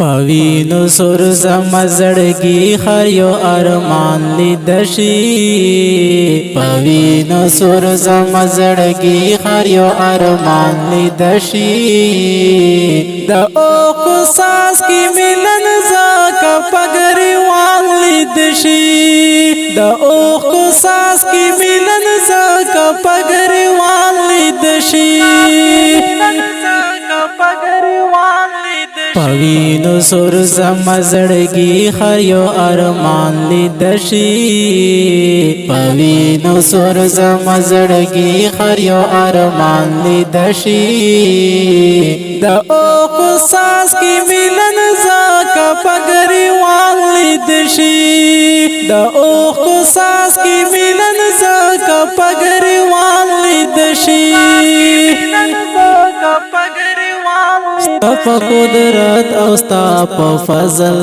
پوینو سر زما زړګي خر یو ارمان لیدشي، پوینو سر زما زړګي خر یو ارمان لیدشي۔ د اوخ ساس کی ملن زاک پګری وان لیدشي، د اوخ ساس کی ملن زاک پګری وان لیدشي۔ پوینو سر زما زړګي خر یو ارمان لیدشي، پوینو سر زما زړګي خر یو ارمان لیدشي۔ د اوخ ساس کی ملن زاک پګری وان لیدشي، د اوخ ساس کی ملن زاک پګری وان لیدشي۔ ستا په قدرت او ستا په فضل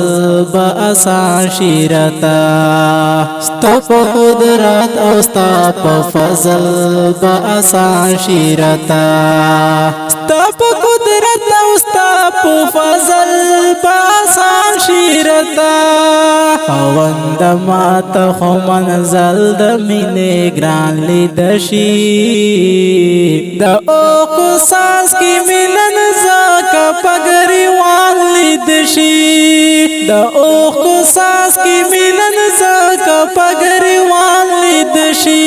با آسان شیرتا، ستا په قدرت او ستا په فضل با آسان شیرتا، ستا په قدرت او ستا په فضل با آسان شیرتا۔ خوند ما ته خو منزل د مینې ګران لیدشي، د اوخ ساس کی ملن زاک پګری وان لیدشي، د اوخ ساس کی ملن زاک پګری وان لیدشي۔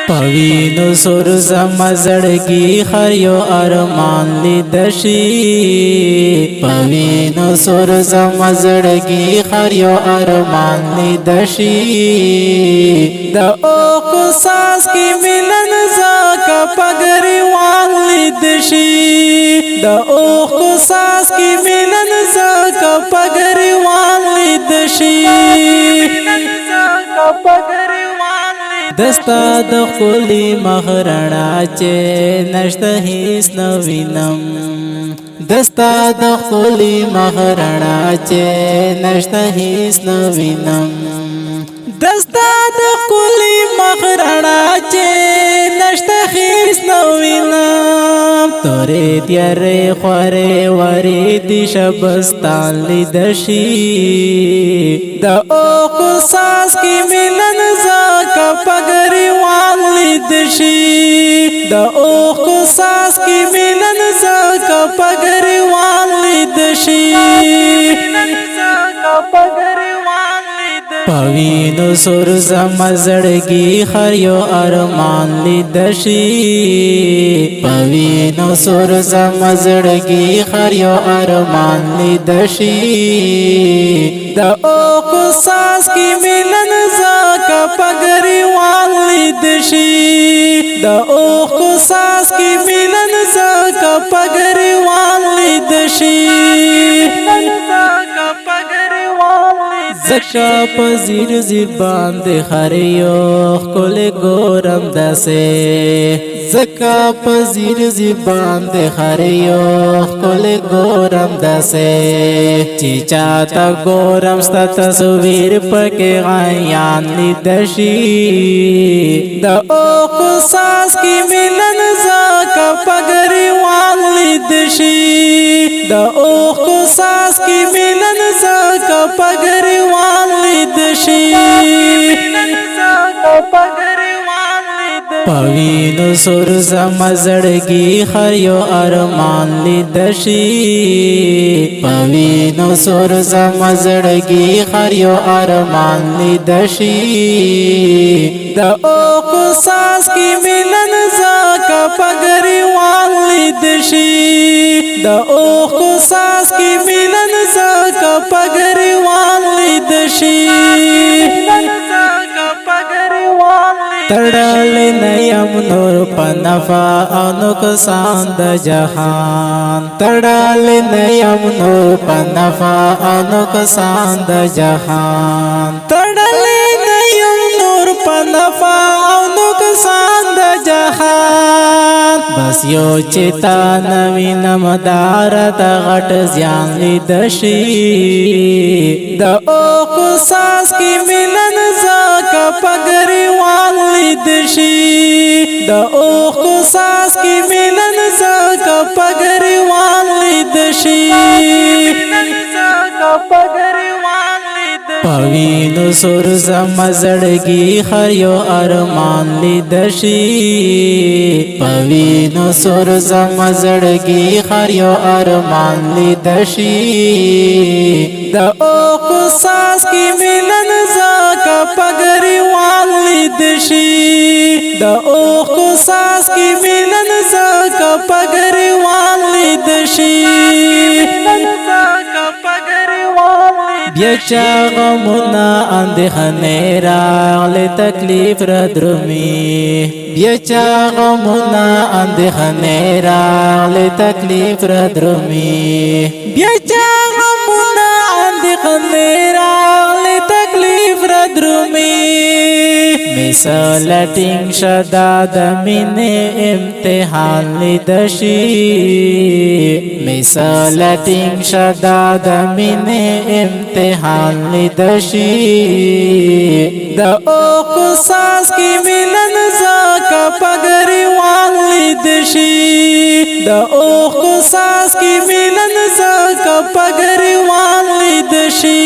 پوینو سر زما زړګي خر یو ارمان لیدشي، پوینو سر زما زړګي خر یو ارمان لیدشي۔ د اوخ ساس کی ملن زاک پګری وان لیدشي، د اوخ ساس کی ملن زاک پګری وان لیدشي۔ دستا د خلی مخرنا چې نشته هیڅ نو وینم، دستا د خلی مخرنا چې نشته هیڅ نو وینم، دستا د خلی مخرنا چې نشته هیڅ نو وینم۔ تورې تیارې خورې ورې دي شبستان لیدشي، د اوخ ساس کی ملن زاک پګری وان لیدشي، د اوخ ساس کی ملن زاک پګری وان لیدشي۔ پوینو سر زما زړګي خر یو ارمان لیدشي، پوینو سر زما زړګي خر یو ارمان لیدشي۔ د اوخ ساس کی ملن زاک پګری وان لیدشي، د اوخ ساس کی ملن زاک پګری وان لیدشي۔ زکا په زیر زیر باندې خریو خپل ګورم دسه، زکا په زیر زیر باندې خریو خپل ګورم دسه، چې چاته ګورم ستا تصویر پکې غیان لیدشي۔ د اوخ ساس کی ملن زاک پګری وان لیدشي، د اوخ ساس کی ملن زاک پګری وان لیدشي۔ پوینو سر زما زړګي خر یو ارمان لیدشي، پوینو سر زما زړګي خر یو ارمان لیدشي۔ د اوخ ساس کی ملن زاک پګری وان لیدشي، د اوخ ساس کی ملن زاک پګری وان لیدشي۔ تړل نیم نور په نفع او نقصان د جهان، تړل نیم نور په نفع او نقصان د جهان، تړل نیم نور په نفع او نقصان نقصان د جهان. بس یو چې تا نوینم دار د غټ زیان لید شي. د اوخ ساس کې ملن زکه پګری وان لید شي. د اوخ ساس کې ملن زکه پګری وان لید شي. پوینو سور زمزړګي خر یو ارمان لید شي. پوینو سور زمزړګي خر یو ارمان لید شي. د اوخ ساس کې ملن زکه پګری وان لید شي. د اوخ ساس کې ملن زکه پګری وان لید شي. بیا چا غمونه اندېښنې راغلې تکلیف را درومي. بیا چا غمونه اندېښنې راغلې تکلیف را درومي. بیا چا غمونه اندېښنې راغلې تکلیف را درومي. مثال ټینګ شدا د مینې امتحان لید شي. مثال ټینګ شدا د مینې امتحان لید شي. د اوخ ساس کې ملن زکه پګری وان لید شي. د اوخ ساس کې ملن زکه پګری وان لید شي.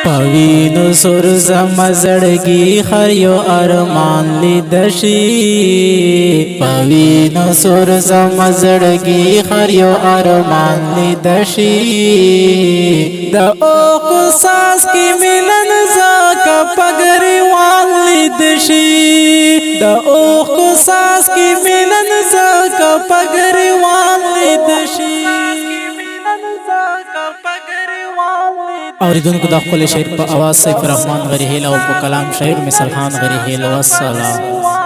پوینو سور زمزړګي خر یو ارمان لید شي. پوینو سور زمزړګي خر یو ارمان لید شي. د اوخ ساس کې ملن زکه پګری وان لید شي. د اوخ ساس کې ملن زکه پګری وان لید شي. اوریدونکو، د خپل شعر په اواز سیف الرحمن غریحیل او په کلام شاعر مثال خان غریحیل. والسلام.